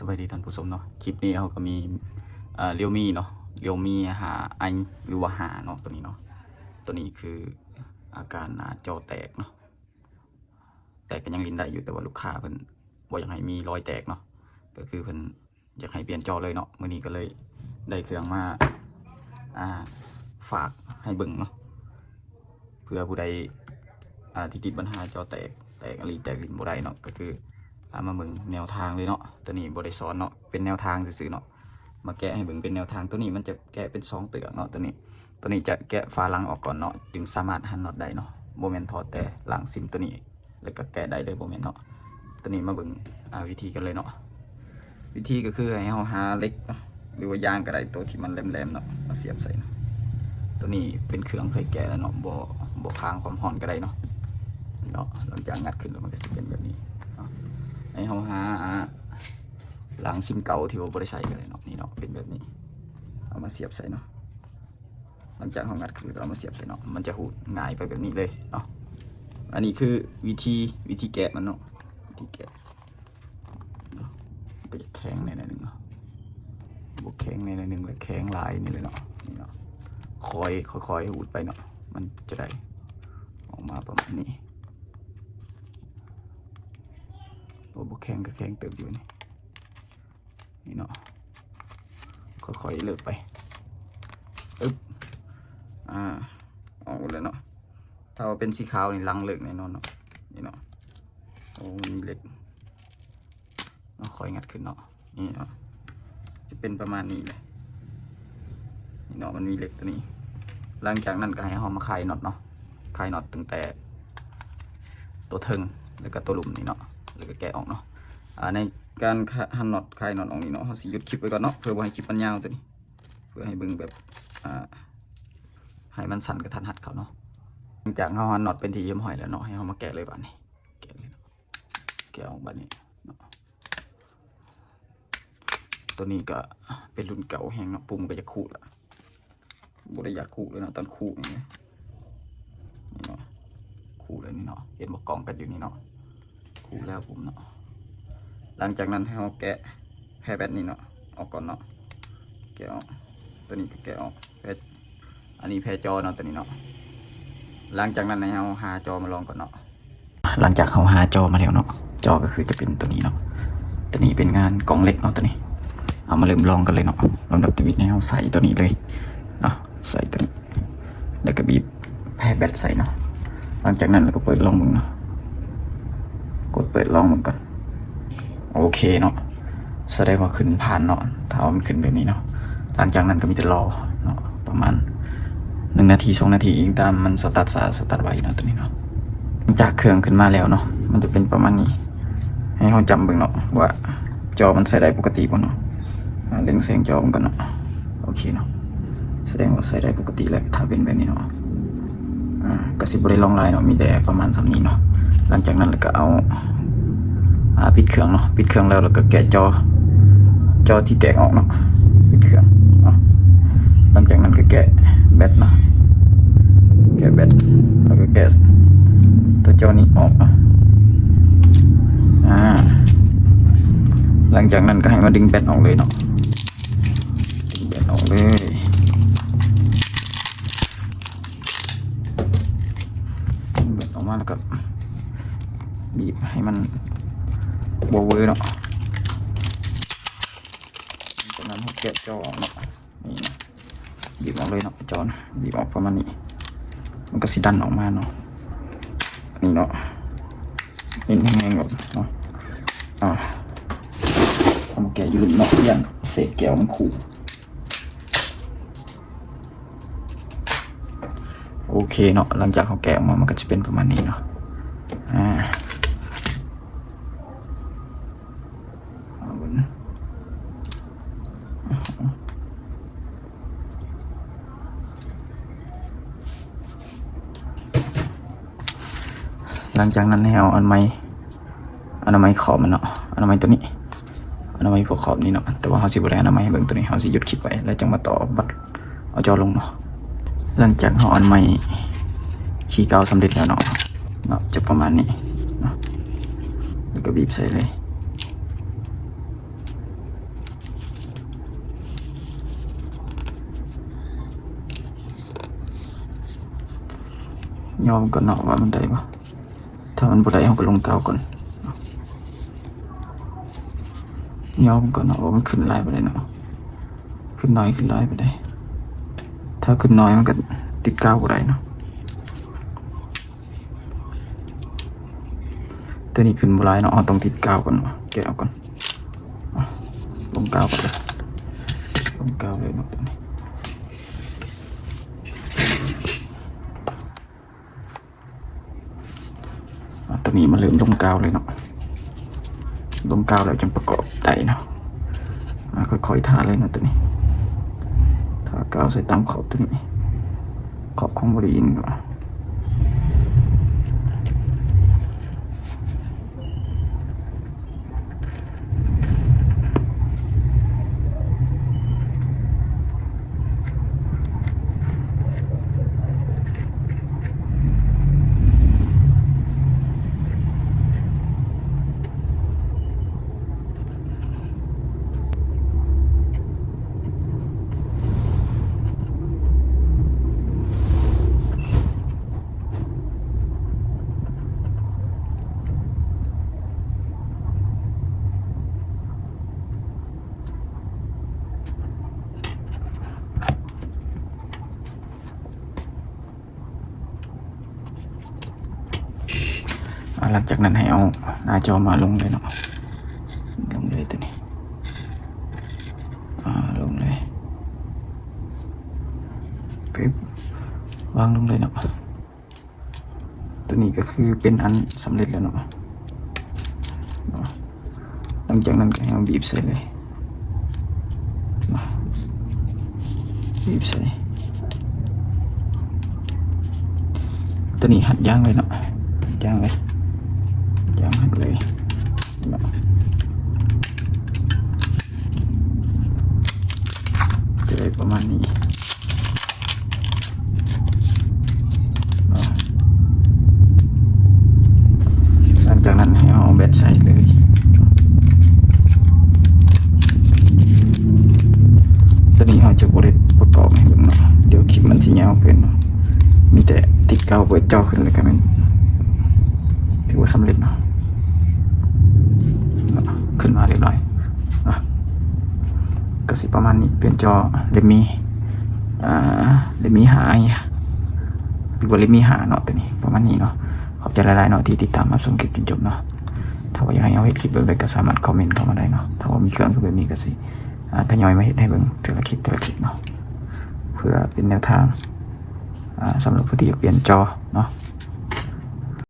ສະບາຍດີທ່ານຜູ້ຊົມເນາະ, ຄລິບນີ້ເຮົາກໍມີ ເອີ Realme ເນາະ, Realme ຫ້າ i ຫຼືວ່າ ຫ້າ ເນາະ, ຕົວນີ້ເນາະ. ຕົວນີ້ຄືອາການໜ້າຈໍແຕກເນາະ, ແຕກກໍຍັງຫຼິ້ນໄດ້ຢູ່, ແຕ່ວ່າລູກຄ້າເພິ່ນບໍ່ຢາກໃຫ້ມີລອຍແຕກເນາະ, ກໍຄືເພິ່ນ ຢາກໃຫ້ປ່ຽນຈໍເລີຍເນາະ. ມື້ນີ້ກໍເລີຍໄດ້ເຄື່ອງມາ ອ່າ ຝາກໃຫ້ເບິ່ງເນາະ, ເພື່ອຜູ້ໃດ ອ່າ ທີ່ຕິດບັນຫາຈໍແຕກ ແຕກອີ່ຫຼີ ແຕກຫຼິ້ນບໍ່ໄດ້ເນາະ, ກໍຄື ອ່າ ມາເບິ່ງແນວທາງເລີຍເນາະ. ຕົວນີ້ບໍ່ໄດ້ສອນເນາະ, ເປັນແນວທາງຊື່ໆເນາະ, ມາແກະໃຫ້ເບິ່ງເປັນແນວທາງ. ຕົວນີ້ມັນຈະແກະເປັນສອງເປືອກເນາະ, ຕົວນີ້ ຕົວນີ້ຈະແກະຝາຫຼັງອອກກ່ອນເນາະ, ຈຶ່ງສາມາດຫັນນັອດໄດ້ເນາະ, ບໍ່ແມ່ນຖອດແຕ່ລາງຊິມຕົວນີ້ ແລ້ວກໍແກະໄດ້ເລີຍ, ບໍ່ແມ່ນເນາະ. ຕົວນີ້ມາເບິ່ງ ອ່າ ວິທີກັນເລີຍເນາະ. ວິທີກໍຄືໃຫ້ເຮົາຫາເຫຼັກເນາະ ຫຼືວ່າຢາງກໍໄດ້, ຕົວທີ່ມັນແຫຼມໆເນາະ ມາສຽບໃສ່ເນາະ. ຕົວນີ້ເປັນເຄື່ອງເຄີຍແກະແລ້ວເນາະ, ບໍ່ ບໍ່ຄ້າງຄວາມຮ້ອນກໍໄດ້ເນາະ. ເນາະ ຫຼັງຈາກງັດຂຶ້ນແລ້ວ ມັນກໍຊິເປັນແບບນີ້ເນາະ. ໃຫ້ເຮົາຫາ ອ່າ ລາງຊິມເກົ່າທີ່ວ່າບໍ່ໄດ້ໃຊ້ກໍໄດ້ເນາະ. ນີ້ເນາະ ເປັນແບບນີ້, ເອົາມາສຽບໃສ່ເນາະ. ຫຼັງຈາກເຮົາງັດຂຶ້ນແລ້ວກໍເອົາມາສຽບໃສ່ເນາະ, ມັນຈະຮູດງ່າຍໄປແບບນີ້ເລີຍເນາະ. ອັນນີ້ຄືວິທີ ວິທີແກະມັນເນາະ, ວິທີແກະເນາະ. ກໍຈະແຂງແດ່ໜ້ອຍໜຶ່ງເນາະ, ບໍ່ແຂງແດ່ໜ້ອຍໜຶ່ງ ແລະ ແຂງຫຼາຍນີ້ແຫຼະເນາະ. ນີ້ເນາະ, ຄ່ອຍ ຄ່ອຍໆຮູດໄປເນາະ, ມັນຈະໄດ້ອອກມາປະມານນີ້. ໂອ້ ບໍ່ແຂງກໍແຂງເຕີບຢູ່ນີ້. ນີ້ເນາະ, ຄ່ອຍໆເລີກໄປ. ອຶບ ອ່າ ອອກໝົດແລ້ວເນາະ. ຖ້າວ່າເປັນສີຂາວນີ້ຫຼັງເລີກແນ່ນອນເນາະ. ນີ້ເນາະ, ໂອ້ ມັນມີເຫຼັກເນາະ, ຄ່ອຍງັດຂຶ້ນເນາະ. ນີ້ເນາະ, ຈະເປັນປະມານນີ້ແຫຼະ. ນີ້ເນາະ, ມັນມີເຫຼັກຕົວນີ້. ຫຼັງຈາກນັ້ນກໍໃຫ້ເຮົາມາຄາຍນັອດເນາະ, ຄາຍນັອດຕັ້ງແຕ່ຕົວເທິງ ແລ້ວກໍຕົວລຸ່ມນີ້ເນາະ, ແລ້ວກໍແກະອອກເນາະ. ອ່າ ໃນການຫັນນັອດ ຄາຍນັອດອອກນີ້ເນາະ, ເຮົາຊິຢຸດຄລິບໄວ້ກ່ອນເນາະ ເພື່ອບໍ່ໃຫ້ຄລິບມັນຍາວຕົວນີ້, ເພື່ອໃຫ້ເບິ່ງແບບ ອ່າ ໃຫ້ມັນສັ້ນກະທັນຫັດເຂົາເນາະ. ຫຼັງຈາກເຮົາຫັນນັອດເປັນທີ່ຮຽບຮ້ອຍແລ້ວເນາະ, ໃຫ້ເຮົາມາແກະເລີຍບາດນີ້. ແກະເລີຍເນາະ, ແກະອອກບາດນີ້ເນາະ. ຕົວນີ້ກໍເປັນລຸ້ນເກົ່າແຮງເນາະ, ປຸ່ມກໍຢາກຂູດລະ, ບໍ່ໄດ້ຢາກຂູດເລີຍເນາະ. ຕອນຂູດນີ້ ນີ້ເນາະ, ຂູດແລ້ວນີ້ເນາະ, ເຫັນບໍ່ ກ້ອງກັດຢູ່ນີ້ເນາະ, ຂູດແລ້ວປຸ່ມເນາະ. ຫຼັງຈາກນັ້ນໃຫ້ເຮົາແກະແພແບັດນີ້ເນາະ ອອກກ່ອນເນາະ, ແກະອອກ. ຕົວນີ້ກໍແກະອອກ, ແພ ອັນນີ້ແພຈໍເນາະ ຕົວນີ້ເນາະ. ຫຼັງຈາກນັ້ນໃຫ້ເຮົາຫາຈໍມາລອງກ່ອນເນາະ. ຫຼັງຈາກເຮົາຫາຈໍມາແລ້ວເນາະ, ຈໍກໍຄືຈະເປັນຕົວນີ້ເນາະ. ຕົວນີ້ເປັນງານກ່ອງເຫຼັກເນາະ, ຕົວນີ້. ເຮົາມາເລີ່ມລອງກັນເລີຍເນາະ. ລຳດັບທຳອິດໃຫ້ເຮົາໃສ່ຕົວນີ້ເລີຍເນາະ, ໃສ່ຕົວນີ້ ແລ້ວກໍບີບແພແບັດໃສ່ເນາະ. ຫຼັງຈາກນັ້ນລະກໍເປີດລອງເບິ່ງເນາະ, ກົດເປີດລອງເບິ່ງກ່ອນ. ໂອເຄເນາະ, ສະແດງວ່າຂຶ້ນຜ່ານເນາະ ຖ້າວ່າມັນຂຶ້ນແບບນີ້ເນາະ. ຫຼັງຈາກນັ້ນກໍມີແຕ່ລໍເນາະ ປະມານໜຶ່ງນາທີ ສອງນາທີ ອີງຕາມມັນສະຕາດຊ້າສະຕາດໄວເນາະ ຕົວນີ້ເນາະ. ຈາກເຄື່ອງຂຶ້ນມາແລ້ວເນາະ ມັນຈະເປັນປະມານນີ້. ໃຫ້ເຮົາຈ້ຳເບິ່ງເນາະວ່າຈໍມັນໃຊ້ໄດ້ປົກກະຕິບໍ່ເນາະ. ອາ ເລັ່ງແສງຈໍເບິ່ງກ່ອນເນາະ. ໂອເຄເນາະ, ສະແດງວ່າໃຊ້ໄດ້ປົກກະຕິແລ້ວ ຖ້າເປັນແບບນີ້ເນາະ. ອາ ກໍຊິບໍ່ໄດ້ລອງຫຼາຍເນາະ, ມີແຕ່ປະມານສ່ຳນີ້ເນາະ. ຫຼັງຈາກນັ້ນລະກະເອົາ ອາ ປິດເຄື່ອງເນາະ, ປິດເຄື່ອງແລ້ວລະກະແກະຈໍ ຈໍທີ່ແຕກອອກເນາະ, ປິດເຄື່ອງເນາະ. ຫຼັງຈາກນັ້ນກະແກະແບັດເນາະ, ແກະແບັດ ລະກະແກະຕົວຈໍນີ້ອອກເນາະ. ອາ ຫຼັງຈາກນັ້ນກະໃຫ້ມາດຶງແບັດອອກເລີຍເນາະ. ເປີດອອກເລີຍ, ເປີດອອກມາແລ້ວກໍບີບໃຫ້ມັນບໍ່ເວີເນາະ. ຈາກນັ້ນເຮົາແກະຈໍອອກເນາະ, ນີ້ນະ, ບີບອອກເລີຍເນາະ ຈໍນະ, ບີບອອກປະມານນີ້ ມັນກໍຊິດັນອອກມາເນາະ. ນີ້ເນາະ ເນັ້ນແຮງໆໂລດເນາະ. ອາ ເອົາມາແກະຢູ່ລຸ່ມເນາະ ຢ້ານເສດແກ້ວມັນຂູດ. ໂອເຄເນາະ, ຫຼັງຈາກເຮົາແກະອອກມາ ມັນກໍຈະເປັນປະມານນີ້ເນາະ. ອາ ຫຼັງຈາກນັ້ນໃຫ້ເອົາອັນໄມ້ ອະນາໄມຂອບມັນເນາະ, ອະນາໄມຕົວນີ້ ອະນາໄມພວກຂອບນີ້ເນາະ. ແຕ່ວ່າເຮົາຊິບໍ່ໄດ້ອະນາໄມໃຫ້ເບິ່ງຕົວນີ້, ເຮົາຊິຢຸດຄລິບໄວ້ ແລ້ວຈັ່ງມາຕໍ່ບັດເອົາຈໍລົງເນາະ. ຫຼັງຈາກເຮົາອັນໄມຄີກາວສຳເລັດແລ້ວເນາະ, ເນາະ ຈະປະມານນີ້ເນາະ, ແລ້ວກໍບີບໃສ່ເລີຍ. ລອງເບິ່ງກ່ອນເນາະວ່າມັນໄດ້ບໍ່. ຖ້າມັນບໍ່ໄດ້ ເຮົາກໍລົງກາວກ່ອນ. ລອງເບິ່ງກ່ອນເນາະວ່າມັນຂຶ້ນຫຼາຍປານໃດເນາະ. ຂຶ້ນໜ້ອຍ ຂຶ້ນຫຼາຍປານໃດ. ຖ້າຂຶ້ນໜ້ອຍ ມັນກໍຕິດກາວບໍ່ໄດ້ເນາະ. ຕົວນີ້ຂຶ້ນບໍ່ຫຼາຍເນາະ, ເຮົາຕ້ອງຕິດກາວກ່ອນເນາະ. ແກະອອກກ່ອນ. ລົງກາວກ່ອນເດີ. ລົງກາວເລີຍເນາະຕົວນີ້. ອາ ຕົວນີ້ມາເລີ່ມລົງກາວເລີຍເນາະ. ລົງກາວແລ້ວຈັ່ງປະກອບໄດ້ເນາະ. ອາ ຄ່ອຍໆ ທາເລີຍເນາະຕົວນີ້. ທາກາວໃສ່ຕາມຂອບຕົວນີ້, ຂອບຂອງບໍລິອິງເນາະ. ອາ ຫຼັງຈາກນັ້ນໃຫ້ເອົາໜ້າຈໍມາລົງເລີຍເນາະ. ລົງເລີຍຕົວນີ້. ອາ ລົງເລີຍ. ປຶບ ວາງລົງເລີຍເນາະ. ຕົວນີ້ກໍຄືເປັນອັນສຳເລັດແລ້ວເນາະ. ຫຼັງຈາກນັ້ນກໍໃຫ້ເຮົາບີບໃສ່ເລີຍ. ບີບໃສ່. ຕົວນີ້ຮັດຢ່າງເລີຍເນາະ. ຮັດຢ່າງເລີຍ. ຢ່າງຮັດເລີຍເນາະ. ຈະໄດ້ປະມານນີ້ເນາະ. ຫຼັງຈາກນັ້ນໃຫ້ເຮົາເອົາແບັດໃສ່ເລີຍເນາະ. ຕົວນີ້ເຮົາຈະບໍ່ໄດ້ປະກອບໃຫ້ເບິ່ງເນາະ, ດຽວຄລິບມັນຊິຍາວເກີນເນາະ. ມີແຕ່ຕິດກາວເປີດຈໍຂຶ້ນ ແລ້ວກໍແມ່ນຖືວ່າສຳເລັດເນາະ. ເນາະ ຂຶ້ນມາຮຽບຮ້ອຍ. ອະ ກໍຊິປະມານນີ້. ປ່ຽນຈໍເຣມີ ອາ ເຣມີຫ້າໄອ ຫຼືວ່າເຣມີຫ້າເນາະ. ຕົວນີ້ປະມານນີ້ເນາະ. ຂອບໃຈຫຼາຍໆເນາະ ທີ່ຕິດຕາມຮັບຊົມຄລິບຈົນຈົບເນາະ. ຖ້າວ່າຢາກໃຫ້ເຮົາເຮັດຄລິບແບບໃດ ກໍສາມາດຄອມເມັນເຂົ້າມາໄດ້ເນາະ. ຖ້າວ່າມີເຄື່ອງຄືແບບນີ້ ກໍຊິ ອາ ທະຍອຍມາເຮັດໃຫ້ເບິ່ງເທື່ອລະຄລິບ ເທື່ອລະຄລິບເນາະ, ເພື່ອເປັນແນວທາງ ອາ ສຳລັບຜູ້ທີ່ຢາກປ່ຽນຈໍເນາະ.